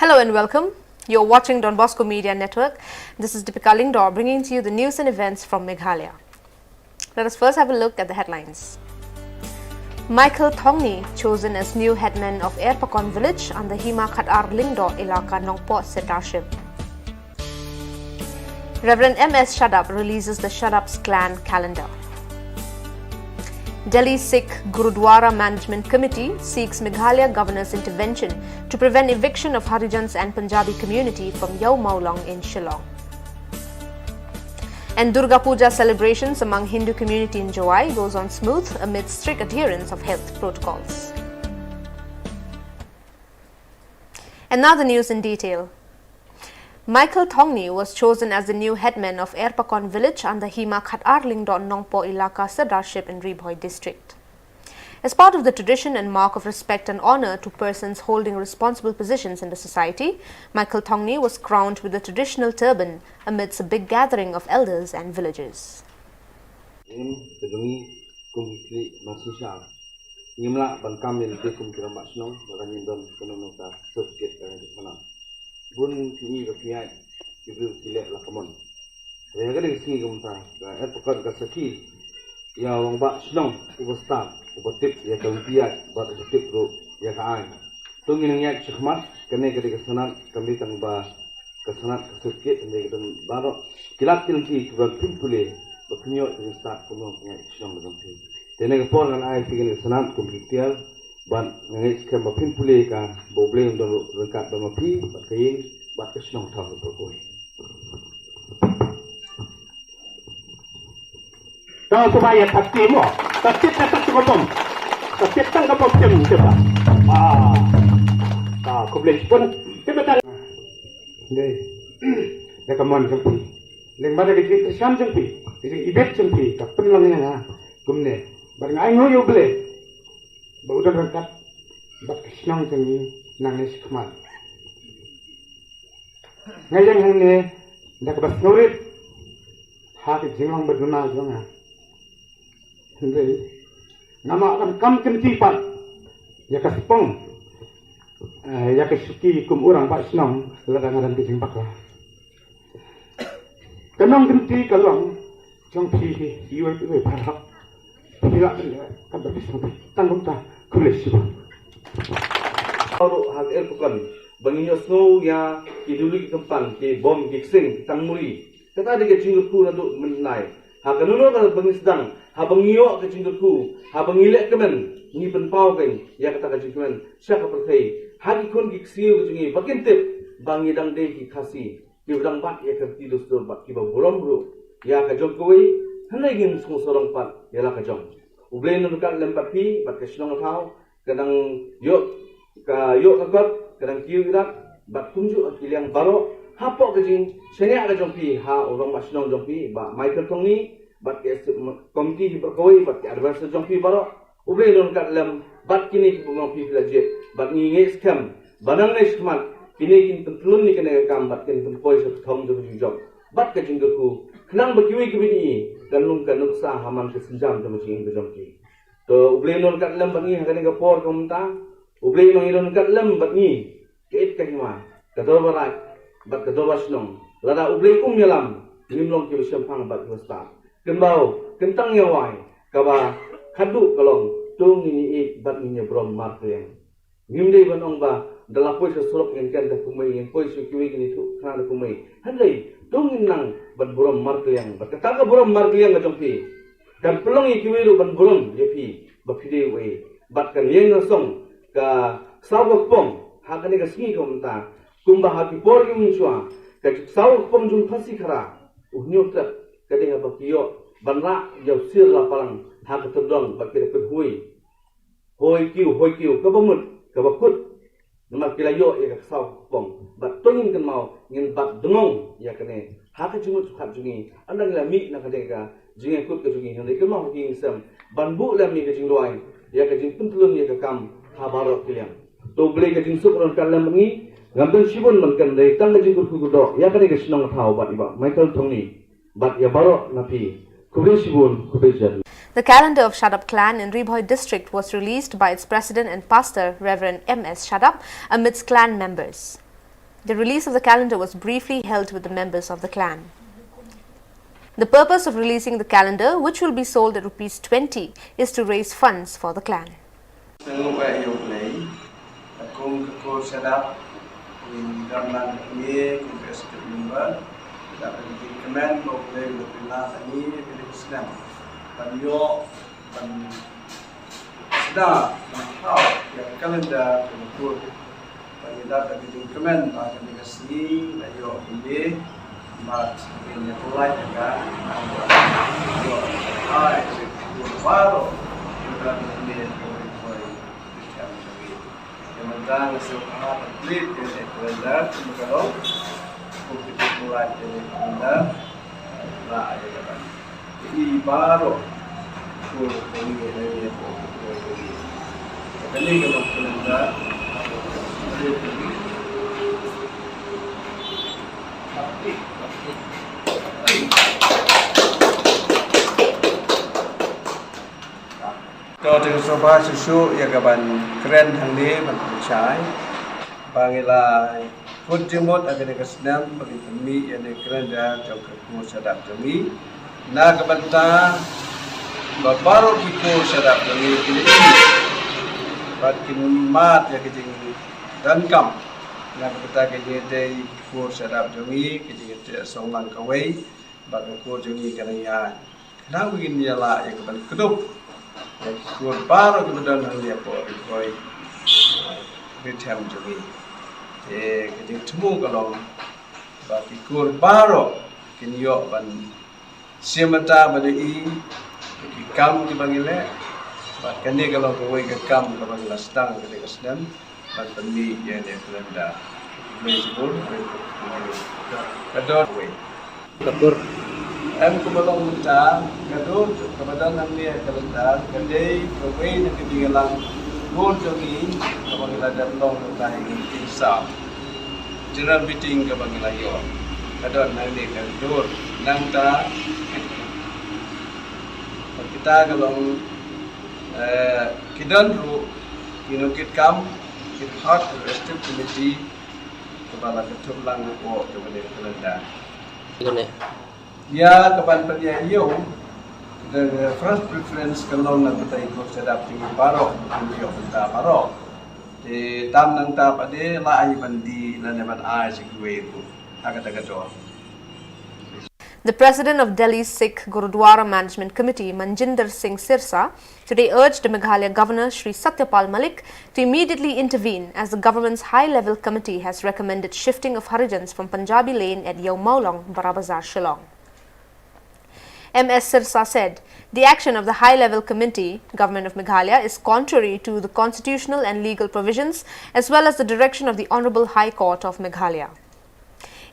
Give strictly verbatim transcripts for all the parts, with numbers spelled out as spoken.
Hello and welcome. You're watching Don Bosco Media Network. This is Deepika Lyngdoh bringing to you the news and events from Meghalaya. Let us first have a look at the headlines. Michael Thongni chosen as new headman of Erpakon village under Hima Khatar Lyngdoh Elaka Nongpoh Sirdarship. Reverend M S Shadap releases the Shadap's clan calendar. Delhi Sikh Gurudwara Management Committee seeks Meghalaya Governor's intervention to prevent eviction of Harijans and Punjabi community from Yeomaulong in Shillong. And Durga Puja celebrations among Hindu community in Jowai goes on smooth amid strict adherence of health protocols. And now the news in detail. Michael Thongni was chosen as the new headman of Erpakon village under Hima Khatar Lyngdoh Nongpoh Elaka Sirdarship in Ri Bhoi district. As part of the tradition and mark of respect and honor to persons holding responsible positions in the society, Michael Thongni was crowned with the traditional turban amidst a big gathering of elders and villagers. Ngim te jong ngi kum ki khlieh marshisha. Ngim lah ban kam ïa lade kum ki rangbah shnong ba kan ïa don kano kano ka certificate ka jong ki khana. Bun ki ngi ka phi ïaid ki briew ki leh la ka mon. Te ha kane ka sngi kumta ka Erpakon ka sakhi ïa u rangbah shnong uba stad uba tip ïa ka lynti ïaid bad uba tip ruh ïa ka aiñ. To ngin nang ïaid shakhmat, kane ka dei ka sanad, kam dei tang ba ka sanad ka certificate, hynrei ka don baroh ki lad ki lynti kiba phin pule ba phin ïoh jingstad kum u nongpynïaid shnong ba jong phi. Te kane ka por ngan ai phi kane ka sanad kum ki tiar bad nga ngeit skhem ba phin pule ka, ba U Blei un don ryngkat bad ma phi bad ka ïing bad ka shnong thaw ka por kawei. Tang shuwa ïa thati mo. Thati thati thati ka bom. Thati tang ka bom jem jem ba. Ah. Ta khublei shibun. Te ba tang. Dei. Da ka mon jong phi. Leng ba da ka jingkyrshan jong phi. Ka jingibit jong phi. Ka pynlong ïa nga kumne. Bad nga ainguh ïa U Blei ba u don ryngkat bad ka shnong jong ngi nangne shakhmat. Nga ïeng hangne da kaba sngewrit ha ka jinglong ba duna jong nga. Hynrei ngam lah ban kam kynti pat ïa ka spong, eh, ïa ka shuki kum u rangbah shnong lada nga don ka jingbakla. Ka nongkynti ka long jong phi iwei pa iwei para. Phi lah ban leh katba phi sngewbha. Tang kumta, khublei shibun. Ruh ha ka Erpakon ba ngin ïohsngew ïa ki duli ki kyrpang, ki bom, ki ksing, ki tangmuri. Kata dei ka jingkyrkhu naduh mynhyndai. Ha kano kano kaba ngi sdang, haba ngi ïoh ka jingkyrkhu, haba ngi leh kmen, ngi pynpaw kein ïa kata ka jingkmen sha ka pyrthei, ha ki khun ki ksiew ka jong ngi ba kin tip ba ngi dang dei ki Khasi kiba dang bat ïa ka riti dustur bad kiba burom ruh ïa ka jong kawei, hynrei ngin sngewsarong pat ïa la ka jong. U Blei un ryngkat lem bad phi bad ka shnong ka thaw, ka dang ïoh, ka ïoh ka kot, ka dang kiew ïa rat bad kumjuh ha ki liang baroh, hapoh ka jingshaniah ka jong phi ha u rangbah shnong jong phi Bah Michael Thongni bad ka komiti hi baroh kawei bad ki adviser jong phi baroh. U Blei un ryngkat lem bad kine ki bym phi phi la jied, bad ngi ngeit skhem ba nangne shakhmat kine kin pyntlun ïa kane ka kam bad kin pynpoi sha ka thong jong ka jingjop bad ka jingkyrkhu, khnang ba kiwei kiwei ki kan long ka nuksa ha man ka sienjam jong ka jingim ka jong ki. To U Blei un ryngkat lem bad ngi ha kane ka por kumta. U Blei un ryngkat lem bad ngi, ka it ka hima, ka dorbar raid bad ka dorbar shnong. Lada U Blei um ïalam, ngim long kiba shemphang bad kiba stad. Kynmaw, kyntang ïa wai kaba khadduh ka long, to ngin ïeit bad ngin ïa burom markylliang. Ngim dei ban ong ba da la poi sha surok ngin ken da kumwei, ngin poi sha kiwei ngin ïathuh khana da kumwei. Hynrei to ngin nang ban burom markylliang. Bad kata ka burom markylliang ka jong phi kan pynlong ïa kiwei ruh ban burom ïa phi ba phi dei uei. Bad kan ïeng na song ka ksaw ka kpong ha kane ka sngi kumta, kumba ha ki por ki mynshuwa ka ksaw ka kpong jong Khasi Khara u Hynñiewtrep ka dei haba ki ïoh ban rah ïa u sir la palang ha ka tyrdong bad ki da pynhoi. Hoi kiew, hoi kiew, kaba mut, kaba kut. Namar ki la ïoh ïa ka ksaw ka kpong. Bad to ngin kynmaw, ngin bat dngong ïa kane ha ka jingmut jingpyrkhat jong ngi. Ynda ngi la mih na kane ka jingïakut ka jong ngi, hynrei kynmaw ha ki ïing sem ban buh lem ïa ka jingduwai ïa ka jingpyntlun ïa ka kam ha baroh ki liang. To U Blei ka jingsuk un ryngkat lem bad ngi. Ngam don shibun ban kren, dei tang ka jingkyrkhu kyrdoh ïa kane ka shnong ka thaw bad i Bah Michael Thongni bad ïa baroh na phi. Khublei shibun, khublei jan. The calendar of Shadap clan in Ri Bhoi district was released by its president and pastor, Reverend M S Shadap, amidst clan members. The release of the calendar was briefly held with the members of the clan. The purpose of releasing the calendar, which will be sold at rupees twenty, is to raise funds for the clan. Sngewbha ïa U Blei, ka kum ka kur shadap, kum ka dang nang ka ngi, kum ka executive member, ka dang ka jingkmen ba U Blei u la pynlah ïa ngi, ïa ka dei ka snem ban ïoh, ban sdang, ban thaw ïa ka calendar ka kur. Ba ngi dap da ka jingkmen ba kane ka sngi la ïoh ïa ngi, bad ngin ïa pynlait ïa ka, ïoh ai ka kur baroh, ïa ka kur ïa ka kur. Ïa mynta nga sngewbha ban plie ïa ka calendar, kumba ka long, kum ki pynlait ïa ka calendar, la ïa ka ban. Ïa baroh. Ko ko ni ni ko ko ni. Kane ka long calendar. To te sngewbha shuh shuh ïa ka ban kren hangne ban pynshai. Ba ngi la Kut jingmut ha kane ka snem ba ngin pynmih ïa kane ka calendar jong ka kur shadap jong ngi. Na ka bynta ba baroh ki kur shadap jong ngi kin ïoh bad kin mad ïa ka jingdonkam. Na ka bynta ka jingïadei kur shadap jong ngi, ka jingïadei song lang kawei bad ka kur jong ngi kan ïaid. Khnang ba ngin ïa lah ïa ka ban kdup ïa ki kur baroh kiba don hangne hapoh Ri Bhoi, Ri Them jong ngi. Te ka jingthmu ka long ba ki kur baroh kin ïoh ban shim bynta ban ïohi ïa ki kam kiba ngi leh. Bad kane ka long kawei ka kam kaba ngi la sdang kane ka snem. Ban pynmih ïa kane ka calendar. Ka don kawei. Ka dur. Em, kumba long mynta, ka dur kaba don hangne ha ka calendar ka dei kawei na ki jingïalang bun jong ngi kaba ngi la dep long mynta ha ki meeting saw. General meeting kaba ngi la ïoh. Ka don hangne ka dur. Nangta kita ka long, eh, ki don ruh ki nongkitkam, ki hok, ki executive committee, kaba la kynthup lang hapoh kaba dei ka calendar. Ïa ka ban pynïaid ïew, the first preference ka long na ka bynta ki kur shadap jong ngi baroh, kin ïoh bynta baroh. Te tam nangta pat de la ai ban die lane ban ai sha kiwei ruh ha kata ka dor. The president of Delhi Sikh Gurudwara Management Committee, Manjinder Singh Sirsa, today urged the Meghalaya Governor Shri Satya Pal Malik to immediately intervene, as the government's high-level committee has recommended shifting of Harijans from Punjabi Lane at Ïew Mawlong, Barabazar, Shillong. M S Sirsa said the action of the high-level committee, Government of Meghalaya, is contrary to the constitutional and legal provisions as well as the direction of the Honourable High Court of Meghalaya.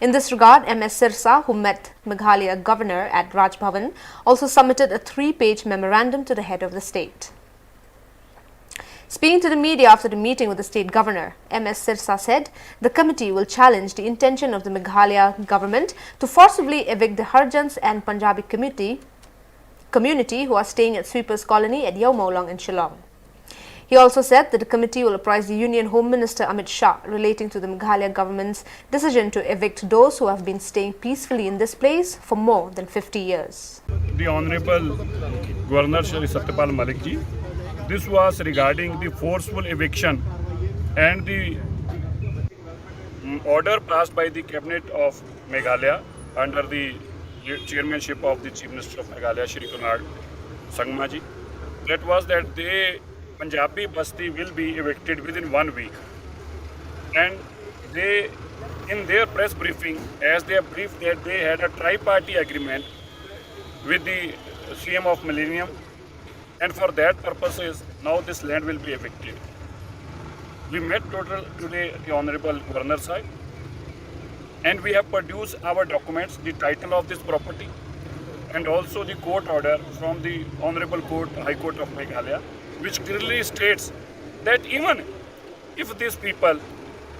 In this regard, M S Sirsa, who met Meghalaya Governor at Raj Bhavan, also submitted a three-page memorandum to the head of the state. Speaking to the media after the meeting with the state governor, M S Sirsa said the committee will challenge the intention of the Meghalaya government to forcibly evict the Harijans and Punjabi community, community who are staying at Sweepers Colony at Ïew Mawlong in Shillong. He also said that the committee will apprise the Union Home Minister Amit Shah relating to the Meghalaya government's decision to evict those who have been staying peacefully in this place for more than fifty years. The Honorable Governor Shri Satyapal Malik ji, this was regarding the forceful eviction and the, mm, order passed by the Cabinet of Meghalaya under the chairmanship of the Chief Minister of Meghalaya, Shri Conrad Sangma ji. That was that they Punjabi Basti will be evicted within one week. And they, in their press briefing, as they have briefed that they had a tri-party agreement with the C M of Millennium, and for that purposes, now this land will be evicted. We met total today the Honorable Governor Sahib, and we have produced our documents, the title of this property, and also the court order from the Honorable Court, High Court of Meghalaya, which clearly states that even if these people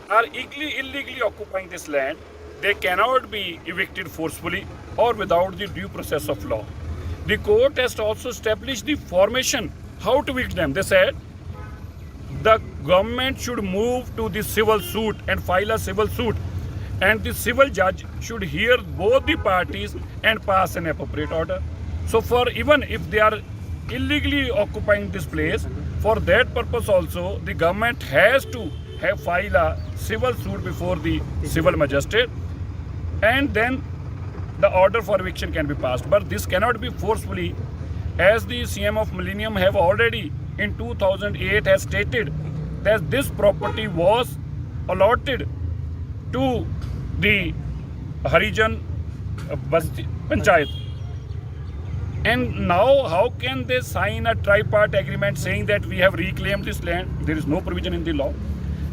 are illegally, illegally occupying this land, they cannot be evicted forcefully or without the due process of law. The court has also established the formation, how to evict them. They said the government should move to the civil suit and file a civil suit And the civil judge should hear both the parties and pass an appropriate order. So for, even if they are illegally occupying this place, for that purpose also the government has to have file a civil suit before the civil magistrate, and then the order for eviction can be passed. But this cannot be forcefully, as the C M of Millennium have already in two thousand eight has stated that this property was allotted to the Harijan, uh, Basti Panchayat. And now, how can they sign a tripartite agreement saying that we have reclaimed this land? There is no provision in the law.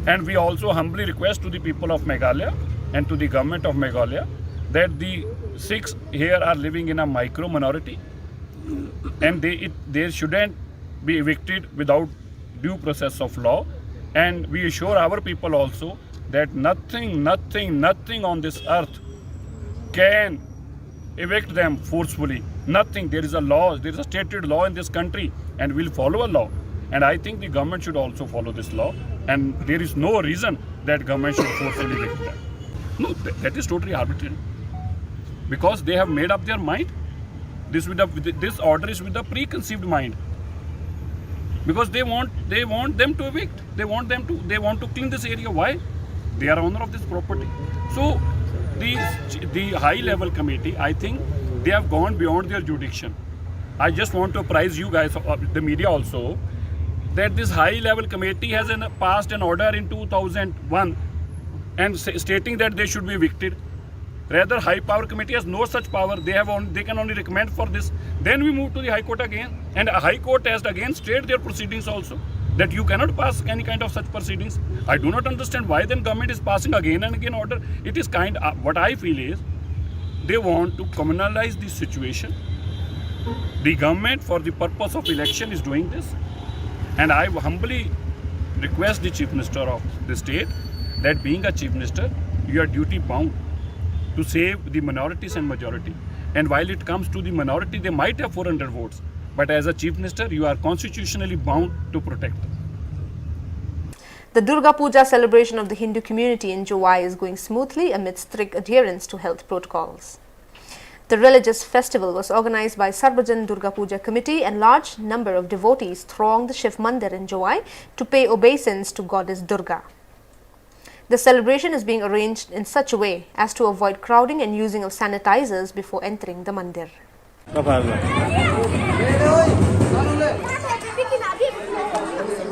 And we also humbly request to the people of Meghalaya and to the government of Meghalaya that the Sikhs here are living in a micro minority, and they, it, they shouldn't be evicted without due process of law. And we assure our people also that nothing, nothing, nothing on this earth can evict them forcefully. Nothing. There is a law, there is a stated law in this country, and we'll follow a law. And I think the government should also follow this law, and there is no reason that government should forcefully evict them. No, th- that is totally arbitrary, because they have made up their mind. This with the, this order is with the preconceived mind, because they want, they want them to evict. They want them to, they want to clean this area. Why? They are owner of this property. So the, the high level committee, I think they have gone beyond their jurisdiction. I just want to apprise you guys, uh, the media also, that this high level committee has an, passed an order in two thousand one and sa- stating that they should be evicted. Rather, high power committee has no such power. They have on, they can only recommend for this. Then we move to the high court again, and a high court has again stayed their proceedings also, that you cannot pass any kind of such proceedings. I do not understand why then government is passing again and again order. It is kind. Uh, what I feel is, they want to communalize the situation. The government, for the purpose of election, is doing this, and I humbly request the chief minister of the state that, being a chief minister, you are duty bound to save the minorities and majority. And while it comes to the minority, they might have four hundred votes, but as a chief minister, you are constitutionally bound to protect them. The Durga Puja celebration of the Hindu community in Jowai is going smoothly amid strict adherence to health protocols. The religious festival was organized by Sarbajan Durga Puja Committee, and large number of devotees thronged the Shiv Mandir in Jowai to pay obeisance to goddess Durga. The celebration is being arranged in such a way as to avoid crowding and using of sanitizers before entering the mandir.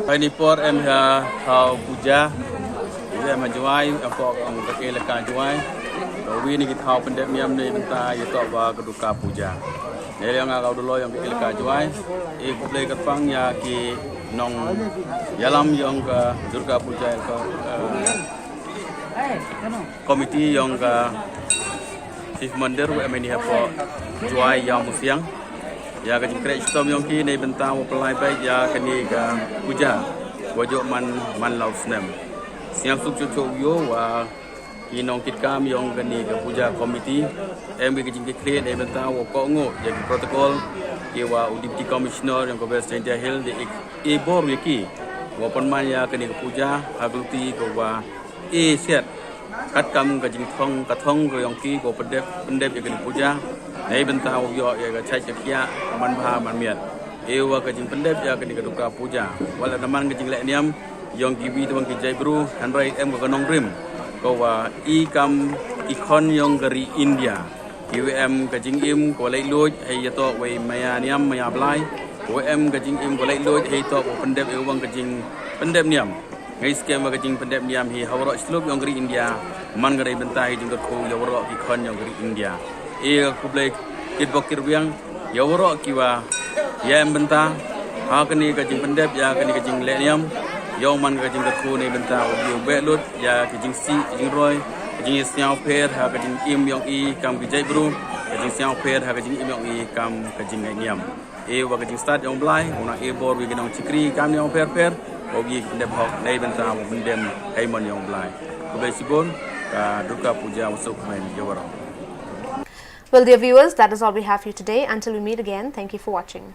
Hai ni por em ha ha puja. Em ha Jowai, em ko ang ka elaka Jowai. Ka wi ni ki thaw pyndep niam ni bynta ïa to ba ka Durga Puja. Ne ïa nga ka duloi ang ka elaka Jowai. E khublei kyrpang ïa ki nongïalam ïong ka Durga Puja ïa ka, eh, komiti ïong ka Shiv Mandir wa em ha ni hapoh Jowai Ïawmusiang. Ïa ka jingkhreh shitom ïong ki ne bynta wa pynlait beit ïa kane ka puja wa jooh man man la u snem. Sngewsuk shuh shuh ïa wa ki nongkitkam ïong kane ka puja komiti em ki ka jingkitkhlieh ne bynta wa kohnguh ïa ki protocol. Ki wa u Deputy Commissioner ïong ka West Jaintia Hills de ik e bor ïa ki wa pynman ïa kane ka puja ha ka luti ka wa e siat. Katkam ka jingthong ka thong ka ïong ki ko pyndep pyndep ïa kane puja. Nei bynta u ïoh ïa ka chait ka khiah man bha man miat. E wa ka jingpyndep ïa kane ka Durga Puja. Wala naman ka jingleh niam ïong ki wi tawang ki jait bru hynrei em ka nongrim. Ko wa i kam i khon ïong ka ri India. Ki wa em ka jingim ko leit luid hei ïa to wei maya niam maya blai. Ko wa em ka jingim ko leit luid hei to ko pyndep ïa wang ka jingpyndep niam. Ngai skhem wa ka jingpyndep niam hi ha waroh shluk ïong ka ri India. Man ka dei bynta hi jingkyrkhu ïa waroh ki khon ïong ka ri India. E ka khublei kitbok kirwiang ïa waroh ki wa ïa em bynta ha kane ka jingpyndep ïa kane ka jingleh niam. Ïong man ka jingkyrkhu ne bynta u ïa u beh lut ïa ka jingsih ka jingroi ka jingsngewpher ha ka jingim ïong i kam ki jait bru ka jingsngewpher ha ka jingim ïong i kam ka jingngai niam. E wa ka jingstad ïong Blai u na e bor wi ki nongshakri kam ïong pher pher. Wa wi ki pyndep hok nei bynta wa pyndem hei mon ïong Blai. Khublei shibun ka Durga Puja wa suk men ïa waroh. Well, dear viewers, that is all we have for you today. Until we meet again, thank you for watching.